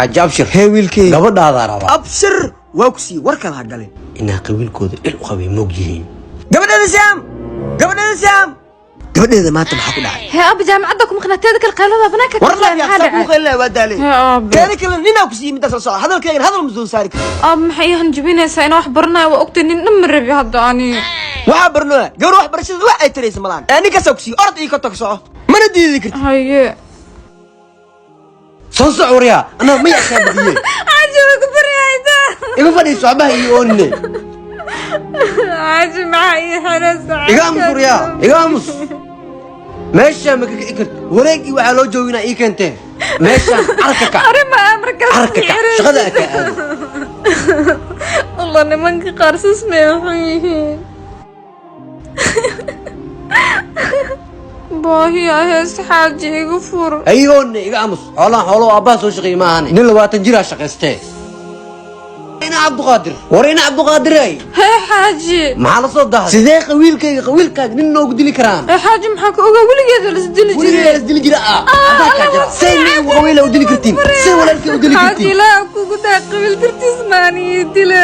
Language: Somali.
Xaaji Abshir. Hee wiilkey. Gabadhaadaa rabaa. Abshir, waa ku siiyey, war kale ha galin. Inaa qabiilkooda il u qabay moog yihiin. Gabadheeda Siam, gabadheeda Siam, gabadheeda maanta maxaa ku dhacay? Hee aaba, jaamacadda ku maqnaa, teeda kale qaylada banaanka ka War maqlaya, laakiin maxaa saa kuu dhacay? qaylinayo waa daalay. Hee aabe. Teeda kale ninaa ku siiyey midaas la soco, hadalkaygan hadal ma soo saari karo. Aaba, maxay ii hanjabinaysaa? Inaan wax baranayo waa ogtay, nin dhan ma rabi hadda ani. Waxaa barnooya gabar wax barashada wax ay taraysa malaan ee ninkaasaa ku siiyey. Orod ii ka tag, soco, mana diidi kartid. Haye. Soo soc waryaa, anaa maya kaa badiyey. Xaaji, waa ku baryayda. Iga fadhiiso, waxbaha ii oonine. Xaaji, maxaa ii xiraysaa? Iga aamus waryaa, iga aamus. Meeshaa ma ka kici karti? Wareegii waxaa loo jooginaa ii keentee meeshaan carka kac. Arrima markaas. Carka kac, shaqada aa kaa aado. Allah, nimanka qaar sas may xun yihiin. Baahi ahees, xaaji, iga fur. Ha ii oonine, iga aamus. Xoolahan xoolo aabbaha soo shaqeeyey ma ahane, nin 20 jiraa shaqaystee. Ina Cabduqaadir, war ina Cabduqaadir ay. Hee xaaji. Maxaa la soo dahday? Sidee qabiilkayga qabiilkaaga nin noogu dili karaan? Ee xaaji, maxaa ka ogaa? Weligeeda la isdili Weligeed jiray. la isdili jira ah. Haddaa kaa jira, say nin qabiila u dili kartiin? Say walaalkay u dili Xaaji, kartiin? Ilaaha kugu daa, qabiil dartiis maan ii dile.